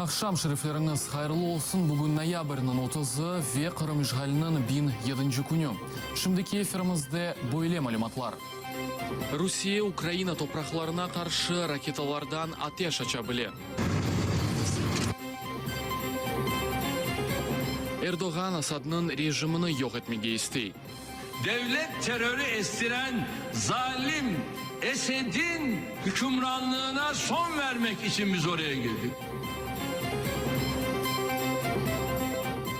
Aqşam şerifleriñiz hayırlı olsun! Bugün noyabrniñ otuzı ve Qırım işğaliniñ 1007-nci künü. Şimdiki efirimizde böyle malümatlar. Rusiye Ukraina topraqlarına qarşı raketalardan ateş aça bile. Erdoğan Asadnıñ rejimini yoq etmege istey. Devlet terörü estiren zalim Esedin hükümranlığına son vermek için biz oraya girdik.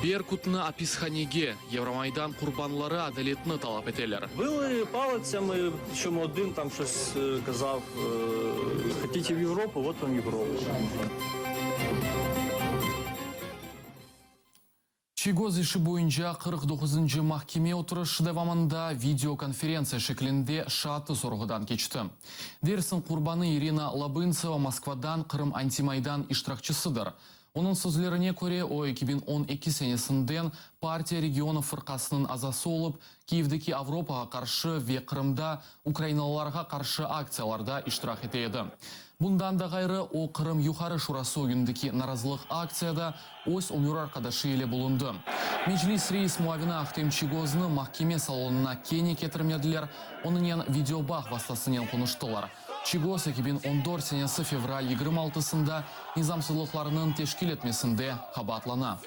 Berkutnı apishanege, Yevromaydan qurbanları adaletni talap eteler. Bili palitsami, pričomu odin tam şos kazav, Hotite v Yevropu, vot vam Yevropa. Çiygoz işi boyunca 49-ncı mahkeme oturışı devamında video konferentsiya şeklinde şaatı sorğudan keçti. Dersiñ qurbanı İrina Lobıntseva Moskvadan Qırım antimaydan iştirakçisidir. Onıñ sözlerine köre, o, 2012 senesinden Partiya regionov fırqasınıñ azası olıp, Kiyevdeki Avropağa qarşı ve Qırımda ukrainalılarğa qarşı aktsiyalarda iştirak ete edi. Bundan da ğayrı, o, Qırım Yuqarı Şurası ögündeki narazılıq aktsiyada öz ömür arqadaşı ile bulundı. Meclis reis muavini Ahtem Çiygoznı mahkeme salonına kene ketirmediler, onınen videobağ vastasınen qonuştılar. Çiygoz 2014 senesi fevral 26-sında nizamsızlıqlarnıñ teşkil etmesinde qabaatlana.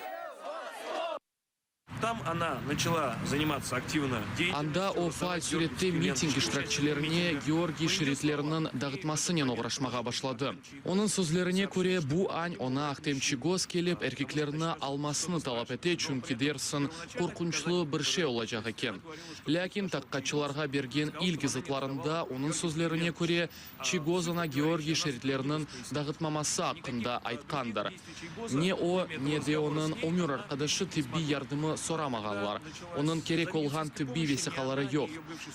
Tam ona načala zanimatsa aktivno deyaatelnostyu, Anda o faal sürette miting iştirakçilerine Georgiy şeritleriniñ dağıtmasınen oğraşmağa başladı. Onıñ sözlerine köre, bu añ oña Ahtem Çiygoz kelip, erkeklerni almasını talap ete, çünki, dersiñ, qorqunçlı bir şey olacaq eken. Lâkin taqiqatçılarğa bergen ilk izatlarında, onıñ sözlerine köre, Çiygoz oña Georgiy şeritleriniñ dağıtmaması aqqında aytqandır. Ne o, ne de onıñ ömür arqadaşı tibbiy yardımı soramağanlar. Onıñ kerek olğan tibbiy vesiqaları yoq.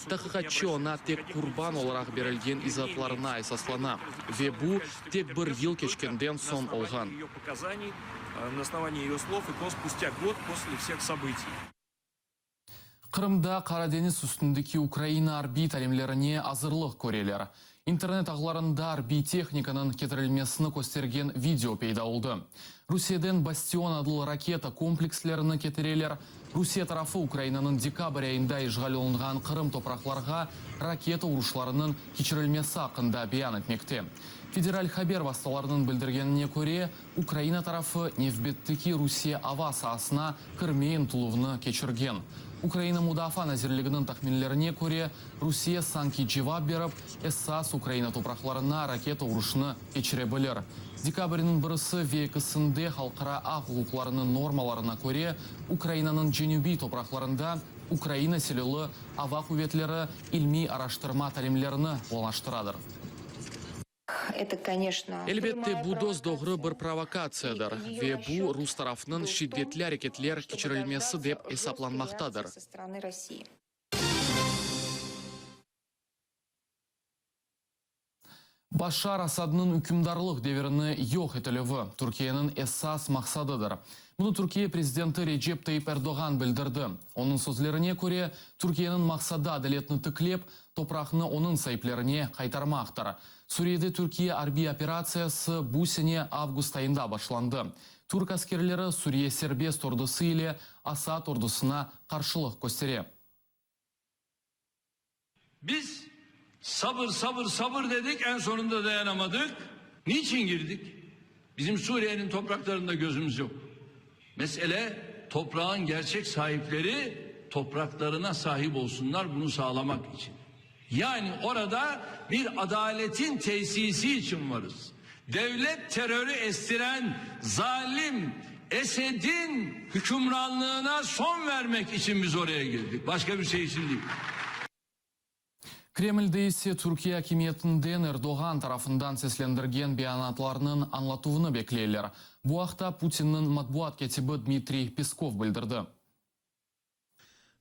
Taqiqatçı oña tek qurban olaraq berilgen izaatlarına esaslana. Ve bu, tek bir yıl keçkenden soñ olğan. Qırımda Qara deñiz üstündeki Ukraina arbiy talimlerine azırlıq köreler. İnternet ağlarında arbiy tehnikanıñ ketirilmesini köstergen video peyda oldı. Rusiyeden Bastion adlı raketa komplekslerini ketireler. Rusiye tarafı Ukrainanıñ dekabr ayında işğal olunğan Qırım topraqlarğa raketa uruşlarınıñ keçirilmesi aqqında beyan etmekte. Federal haber vastalarınıñ bildirgenine köre, Ukraina tarafı nevbetteki Rusiye ava saasına kirme ıntıluvını keçirgen. Ukraina Mudafaa nazirliginiñ tahminlerine köre, Rusiye sanki cevap berip, esas Ukraina topraqlarına raketa uruşını keçire bilir. Dekabrniñ birisi ve ekisinde halqara aq-uquqlarınıñ normalarına köre, Ukrainanıñ cenübiy topraqlarında Ukraina Silâlı Ava Quvetleri ilmiy-araştırma talimlerini planlaştıradır. Elbette, bu dos-doğru bir provokatsiyadır ve bu, rus tarafınıñ şiddetli areketler keçirilmesi dep esaplanmaqtadır. Başar Asadnıñ ükümdarlıq devirini yoq etilüvi, Türkiyeniñ esas maqsadıdır. Bunı Türkiye prezidenti Recep Tayyip Erdoğan bildirdi. Onıñ sözlerine köre, Türkiyeniñ maqsadı adaletni tiklep, topraqnı onıñ saiplerine qaytarmaqtır. Suriyede Türkiye arbiy operatsiyası bu sene avgust ayında başlandı. Türk askerleri Suriye serbest ordusı ile Asad ordusına qarşılıq köstere. Biz sabır, sabır, sabır dedik, en sonunda dayanamadık. Niçin girdik? Bizim Suriye'nin topraklarında gözümüz yok. Mesele toprağın gerçek sahipleri topraklarına sahip olsunlar bunu sağlamak için. Yani orada bir adaletin tesisi için varız. Devlet terörü estiren zalim Esed'in hükümranlığına son vermek için biz oraya girdik. Başka bir şey için değil. Kremlde ise Türkiye akimiyetinden Erdoğan tarafından seslendirgen beyanatlarnıñ añlatuvını bekleyler. Bu aqta Putinniñ matbuat kâtibi Dmitriy Peskov bildirdi.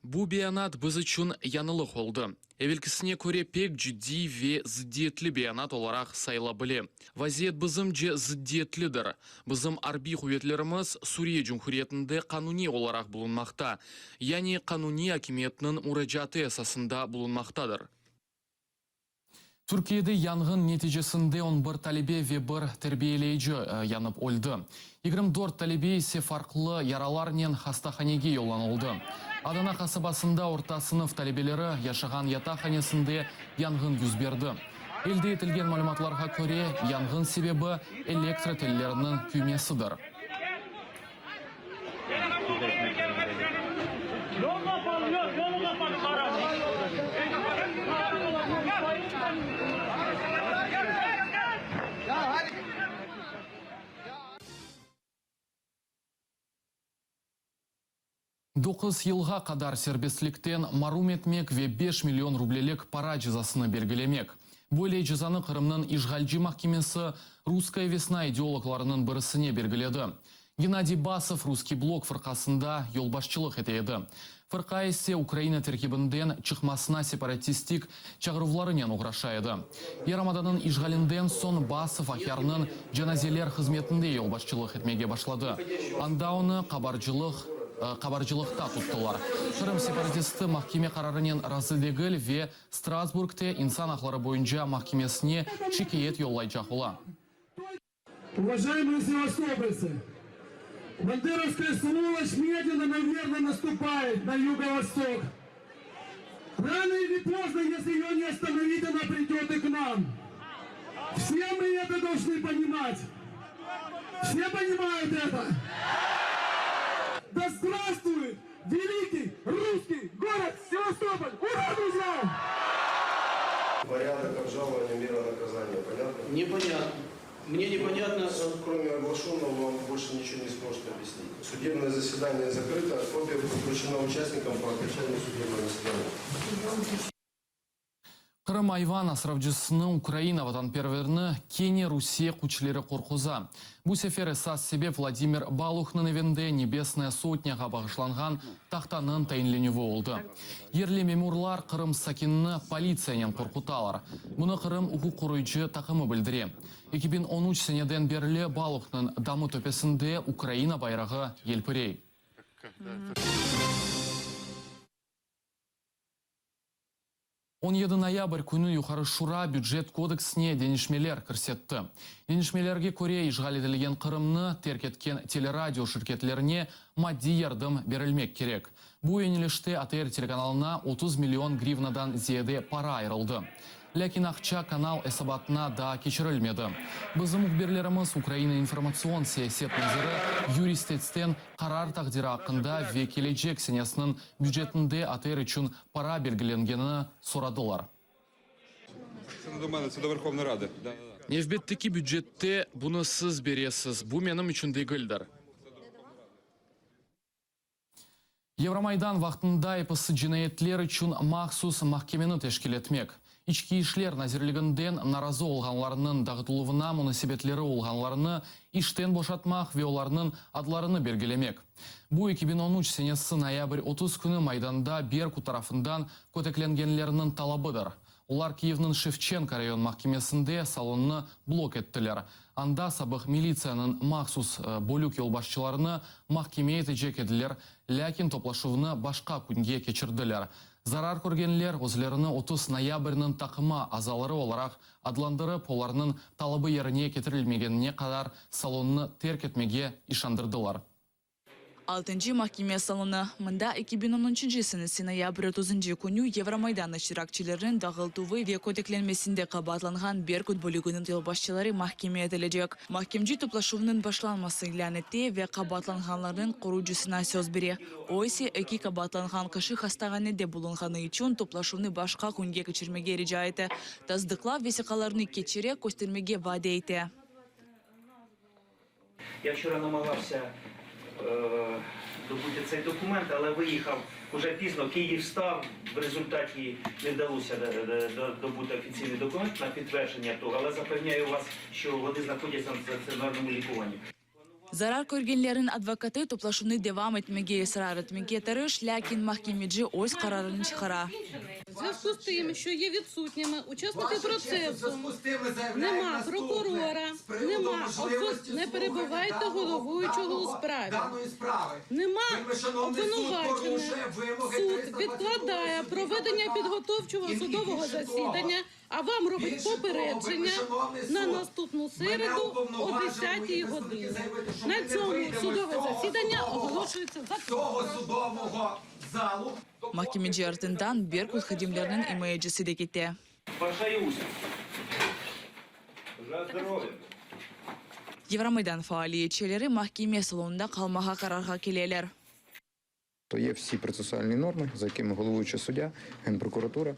Bu beyanat biz içün yañılıq oldı. Evelkisine köre pek ciddiy ve zıddiyetli beyanat olaraq sayıla bile. Vaziyet bizimce zıddiyetlidir. Bizim arbiy quvetlerimiz Suriye Cumhuriyetinde qanuniy olaraq bulunmaqta, yani qanuniy akimiyetniñ muracaatı esasında bulunmaqtadır. Türkiyede yanğın neticesinde on bir talebe ve bir terbiyeleyici yanıp öldi. 24 talebe ise farqlı yaralarnen hastahanege yollanıldı. Adana qasabasında orta sınıf talebeleri yaşağan yataqhanesinde yanğın yüz berdi. Elde etilgen malümatlarğa köre, yanğın sebebi elektro telleriniñ küymesidir. Doquz yılğa qadar serbestlikten marum etmek ve beş million rublelik para cezasını belgilemek. Böyle cezanı Qırımnıñ işğalci mahkemesi Russkaya vesna ideologlarınıñ birisine belgiledi. Gennadiy Basov Russkiy blok fırqasında yolbaşçılıq ete edi. Fırqa ise Ukraina terkibinden çıqmasına separatistik çağıruvlarınen oğraşa edi. Yarımadanıñ işğalinden soñ Basov Aqyarnıñ cenazeler hızmetinde yolbaşçılıq etmege başladı. Anda onı qabarcılıq qabarcılıqta tuttılar. Qırım separatisti mahkeme qararınen razı degil ve Strasburgte İnsan aqları boyunca mahkemesine şikâyet yollaycaq ola. Uvajayemıye sevastopoltsı! Banderovskaya svoloç medlenno, no verno nastupayet na yugo-vostok. Rano ili pozdno, esli eyo ne ostanovit, ona pridet i k nam. Vse mı eto dolžnı ponimat. Vse ponimayut eto? Da zdravstvuet velikiy russkiy gorod Sevastopol! Ura, druzya! Порядок обжалования меры наказания понятно? Непонятно. Мне непонятно. Суд, кроме оглашенного, вам больше ничего не сможет объяснить. Судебное заседание закрыто, копия будет вручена участникам по окончании судебного заседания. Qırım ayvan asravcısını Ukraina vatanperverini kene Rusiye küçleri qorquza. Bu sefer esas sebep Vladimir Baluhnıñ evinde Nebesnaya sotnâğa bağışlanğan tahtanıñ tayinlenüvi oldı. Yerli memurlar Qırım sakinini politsiyanen qorqutalar. Bunı Qırım uquq qoruyıcı taqımı bildire. 2013 seneden berli Baluhnıñ damı töpesinde Ukraina bayrağı yelpirey. 17 noyabr künü Yuqarı Şura Bücet kodeksine deñişmeler kirsetti. Deñişmelerge köre, işğal etilgen Qırımnı terk etken teleradio şirketlerine maddiy yardım berilmek kerek. Bu yönelişte ATR telekanalına 30 million grivnadan ziyade para ayırıldı. Lâkin aqça kanal esabatına daa keçirilmedi. Bizim mühbirlerimiz Ukraina informatsion siyaset naziri Yuriy Stetsten qarar taqdiri aqqında ve kelecek senesiniñ bücetinde ATR içün para belgilengenini soradılar. Nevbetteki bücette bunı siz beresiz, bu menim içün degildir. Yevromaydan vaqtında episi cinayetler içün mahsus mahkemeni teşkil etmek, İçki işler nazirliginden narazı olğanlarnıñ dağıtıluvına munasebetleri olğanlarnı işten boşatmaq ve olarnıñ adlarını belgilemek. Bu 2013 senesi noyabr 30 künü Maydanda Berkut tarafından köteklengenlerniñ talabıdır. Olar Kiyevniñ Şevçenko rayon mahkemesinde salonnı blok ettiler. Anda sabıq militsiyanıñ mahsus bölük yolbaşçılarını mahkeme etecek ediler, lâkin toplaşuvnı başqa künge keçirdiler. Zarar körgenler özlerini 30 noyabrniñ taqımı azaları olaraq adlandırıp, olarnıñ talabı yerine ketirilmegenine qadar salonnı terk etmege işandırdılar. Altıncı mahkeme salonı. Mında 2013 senesi noyabr otuzıncı künü Yevromaydan iştirakçileriniñ dağıltuvı ve köteklenmesinde qabaatlanğan Berkut bölüginiñ yolbaşçıları mahkeme etilecek. Mahkemci toplaşuvnıñ başlanması ilân ete ve qabaatlanğanlarnıñ qoruyıcısına söz bere. O ise eki qabaatlanğan kişi hastahanede bulunğanı içün toplaşuvnı başqa künge keçirmege rica ete, tasdıqlav vesiqalarını keçerek köstermege vade ete. Ya vçora namağavся добути цей документ, але виїхав уже пізно. Київ став, в результаті не вдалося добути офіційний документ на підтвердження того, але запевняю вас, що вони знаходяться на стаціонарному лікуванні. Zarar körgenlerniñ advokatı toplaşuvnı devam etmege israr etmege tırış, lâkin mahkemeci öz qararını çıqara. Зв'язку з тим, що є відсутніми учасники Ваша честь, у процесу, зв'язку з тим ми заявляємо нема наступне. прокурора, З приводу нема можливості обвин- не перебивайте слухання даного- головуючого у даного- справі. Даної справи. Нема Вельмишановний суд обвинувачених. порушує вимоги Суд 322 відкладає судді проведення КПК. підготовчого І- і судового більше того, засідання, а вам робить більше того, попередження вельмишановний на суд, наступну мене середу о уповноважили 10 мої представники годині. заявити, що На ми не цьому вийдемо з судове цього засідання судового- оголошується закритим. Цього судового залу. Mahkemeci artından Berkut hadimleriniñ imayecisi de kete. Бажаю успіху. Yevromaydan faaliyetçileri mahkeme salonında qalmağa qararğa keleler. То є всі процесуальні норми, за якими головуюча суддя, Генпрокуратура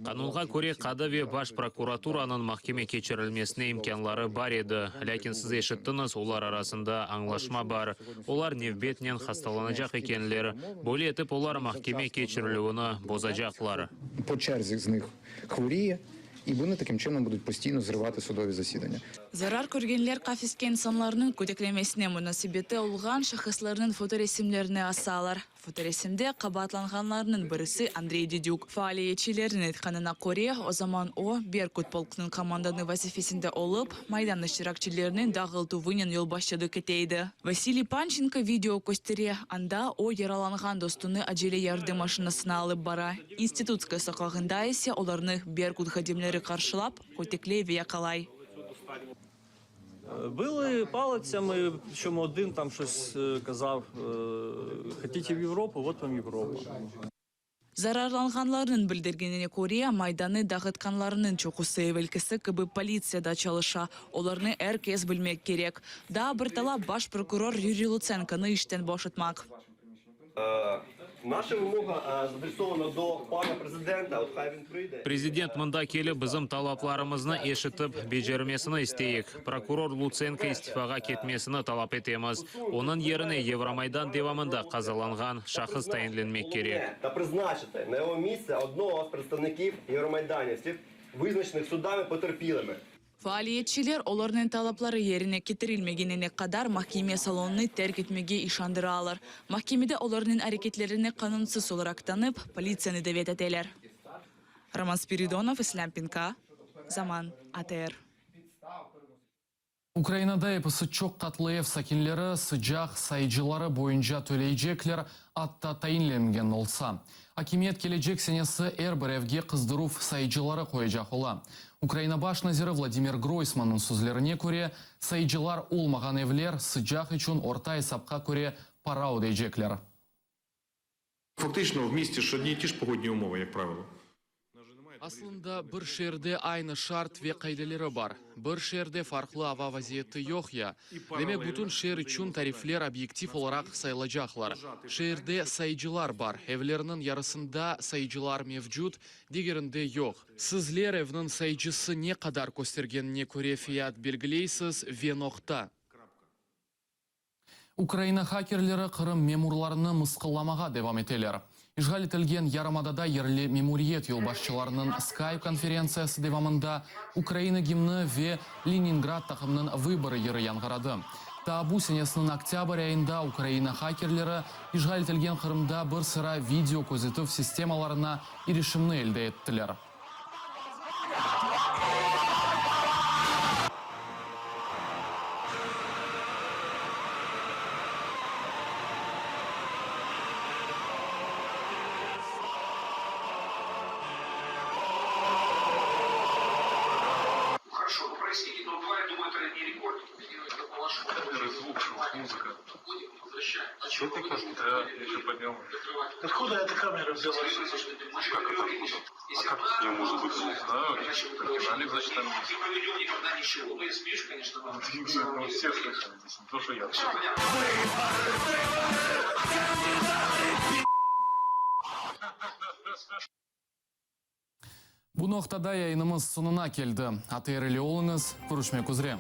Qanunğa köre, qadı ve Baş prokuraturanıñ mahkeme keçirilmesine imkânları bar edi. Lâkin siz eşittiñiz, olar arasında añlaşma bar, olar nevbetnen hastalanacaq ekenler. Böyle etip olar mahkeme keçirilüvini bozacaqlar. по черзі з них хворіє, і вони таким чином будуть постійно зривати судові засідання. Zarar körgenler qafeske insanlarnıñ köteklemesine munasebeti olğan şahıslarnıñ fotoresimlerini asalar. Fotoresimde qabaatlanğanlarnıñ birisi Andrey Didük. Faaliyetçilerniñ aytqanına köre, o zaman o, Berkut polkunıñ komandanı vazifesinde olıp, Maydan iştirakçileriniñ dağıltuvınen yolbaşçılıq ete edi. Vasiliy Pançenko video köstere, anda o, yaralanğan dostunı acele yardım maşinasına alıp bara, İnstitutskaya soqağında ise olarnı Berkut hadimleri qarşılap, kötekley ve yaqalay. Били палицями, причому один там щось е, казав, е, хотите в Європу, от вам Європа. Zararlanğanlarnıñ bildirgenine köre, Maydannı dağıtqanlarnıñ çoqusı evelkisi kibi politsiyada çalışa, olarnı er kes bilmek kerek. Daa bir talap, baş prokuror Yuriy Lutsenkonı işten boşatmaq. Наша вимога адресована до пана президента. От хай він прийде. Prezident mında kelip, bizim talaplarımıznı eşitip becermesini isteyik. Prokuror Lutsenko istifağa ketmesini talap etemiz. Onıñ yerine Yevromaydan devamında qazalanğan şahıs tayinlenmek kerek. Та призначити на його місце одного з представників євромайданівців, визначених судами потерпілими. Faaliyetçiler, olarnıñ talapları yerine ketirilmegenine qadar mahkeme salonını terk etmege işandıralar. Mahkemede olarnıñ areketlerini qanunsız olaraq tanıp, politsiyanı davet eteler. Roman Spiridonov, İslâm Pinka, Zaman, ATR. Ukrainada episi çoq qatlı ev sakinleri sıcaq sayıcıları boyunca töleycekler, atta tayinlengen olsa. Akimiyet kelecek senesi er bir evge qızdıruv sayıcıları qoyacaq ola. Ukraina baş naziri Vladimir Groysmannıñ sözlerine köre, sayıcılar olmağan evler sıcaq içün orta esapqa köre para ödeycekler. Фактично в місті ж одні й ті ж погодні умови, як правило. Aslında, bir şeerde aynı şart ve qaideleri bar. Bir şeerde farqlı ava vaziyeti yoq ya. Demek, bütün şeer içün tarifler obyektiv olaraq sayılacaqlar. Şeerde sayıcılar bar, evlerniñ yarısında sayıcılar mevcut, digerinde yoq. Sizler evniñ sayıcısı ne qadar köstergenine köre fiyat belgileysiz ve noqta. Ukraina hakerleri Qırım memurlarını mısqıllamağa devam eteler. İşğal etilgen yarımadada yerli memuriyet yolbaşçılarınıñ Skype konferentsiyası devamında Ukraina gimni ve Leningrad taqımınıñ Vıborı yırı yañğıradı. Taa bu senesiniñ oktâbr ayında Ukraina hakerleri işğal etilgen Qırımda bir sıra video közetüv sistemalarına irişimni elde ettiler. Bu noqtada yayınımız soñuna keldi. ATR ile oluñız, körüşmek üzre.